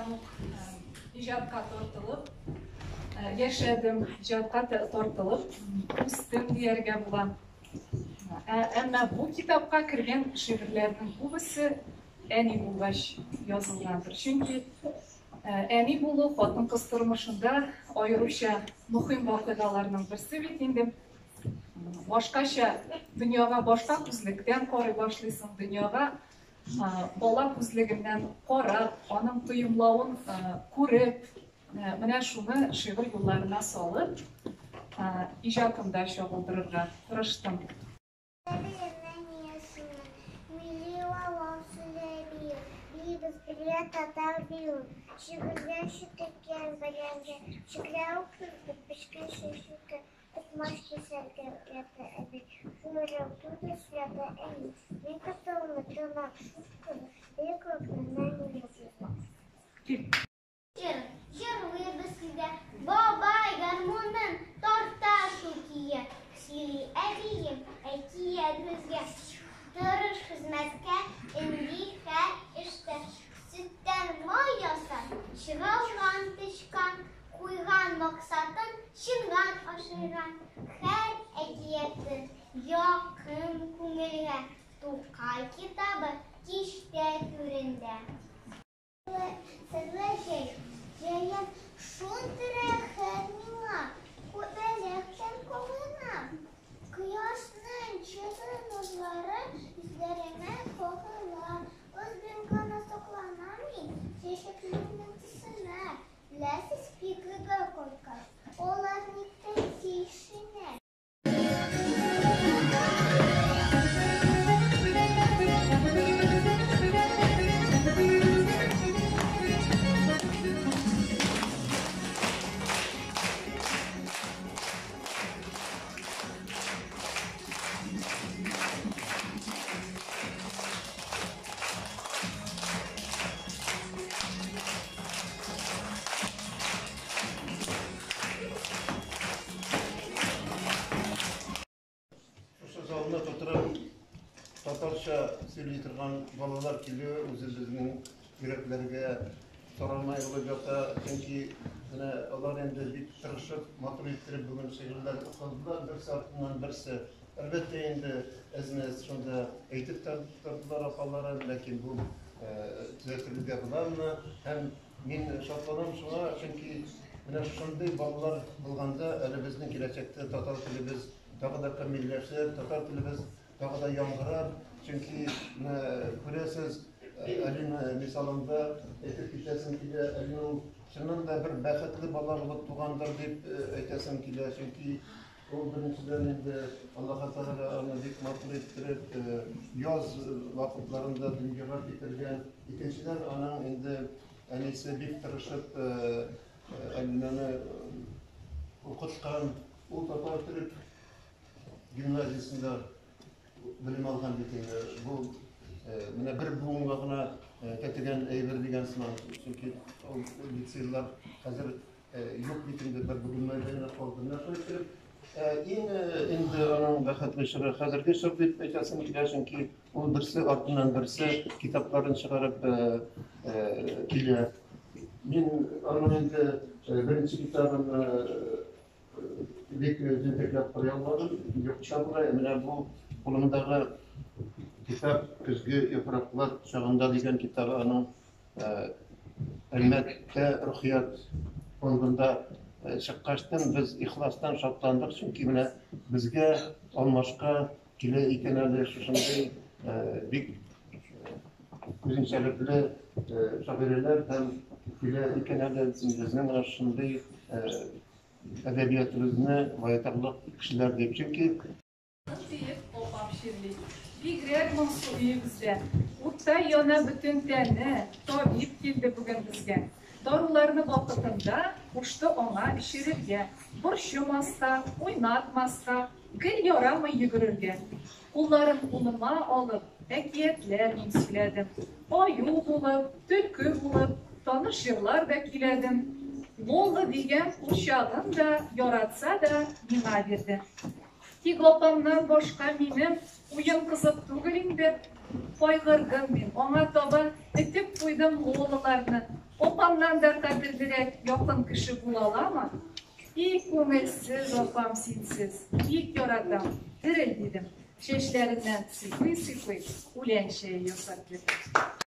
Балачактан ук иҗатка тартылып яшәдем, иҗатка тартылып үстем дияргә була. Әмма бу китапка кергән шигырьләрнең күбесе әни булгач язылгандыр. Чөнки әни булу хатын-кыз тормышында аеруча мөһим вакыйгаларның берсе бит инде. Башкача дөньяга башка күзлектән карый башлыйсың, дөньяга бала күзлегеннән карап, аның тоемлавын күреп, менә шуны шигырь юлларына салып, иҗатымда чагылдырырга тырыштым. Токмач кисәргә өйрәтә әби, Шүрәү түгел сөйләтә әни. Мин кытыгымны тырнак шуткыры, Бөек рухны нәни языла. Җыр җырлыйбыз өйдә, Бабай гармунын тарта шул көйгә. Сөйли әбием әкият безгә. Тырыш хезмәткә өнди һәр эштә. Сөттән май ясап, чыгалган тычкан. Куйган максатын чынга ашырган һәр әкияте якын күңелгә, Тукай китабы киштә түрендә. Серле җәй, җәем шундый рәхәт миңа, Күбәләктән кабына. Кояшның җылы нурлары йөзләремә кагыла. Үзем генә сокланам мин чәчәкләрнең төсенә. Беләсез, Фикргә кайткач, алар никтер тишенә. Шушы залны тутырып татарча сөйли торган балалар килүе үзе безнең йөрәкләргә саранмай булып ята. Чөнки менә алар инде бик тырышып, матур иттереп бүген шигырьләр укыдылар, берсе артыннан берсе. Әлбәттә инде, әз-мәз шунда әйтеп тә тордылар апалары, ләкин бу төзәтелергә буламы? Һәм мин шатланам шуңа, чөнки менә шундый балалар булганда, әле безнең киләчәктә татар телебез тагы да камилләшер, татар телебез тагы да яңгырар. Чөнки менә күрәсез, Алина мисалында әйтеп китәсем килә, Алина ул чыннан да бер бәхетле бала булып тугандыр дип әйтәсем килә, чөнки Ул беренчедән инде Аллаһы Тәгалә аны бик матур иттереп яз вакытларында дөньяга китергән. Икенчедән, аның инде әнисе бик тырышып Әлминаны укыткан. Ул татар-төрек гимназиясендә белем алган бит инде. Бу менә бер буынга гына тәтегән әйбер дигән сыман. Чөнки ул лицейлар хәзер Юк бит инде, бер бүгеннән генә калды. Менә шулай итеп, иң инде аның бәхетле чоры хәзерге чор дип әйтәсем килә, чөнки ул берсе артыннан берсе китапларын чыгарып килә. Мин аның инде беренче китабын бик җентекләп карый алмадым, юкса бугай. Менә бу кулымдагы китап Көзге яфраклар чагында дигән китабы аның Әлмәттә Рухият фондында чыккачтын без ихластан шатландык, чөнки менә безгә алмашка килә икән әле шушындый бик үзенчәлекле шагыйрәләр һәм килә икән әле безнең менә шушындый әдәбиятыбызны баетарлык кешеләр дип. Чөнки Диеп апам чирли. Бигрәк моңсу өебездә. Уттай яна бөтен тәне. Табиб килде бүген безгә. Даруларны вакытында кушты аңа эчерергә. Борчымаска, уйнатмаска, гел ярамый йөгерергә. Кулларын кулыма алып, әкиятләр мин сөйләдем. Аю булып, төлке булып, таныш җырлар да көйләдем. Лола дигән курчагын да яратса да миңа бирде. Тик апамнан башка минем уен кызык түгел инде. Кайгырдым мин, аңа таба этеп куйдым Лолаларны. Апамнан да кадерлерәк якын кеше була аламы? И күңелсез апам синсез, бик яратам, терел, дидем, чәчләреннән сыйпый-сыйпый, үлән чәе ясап бирдем.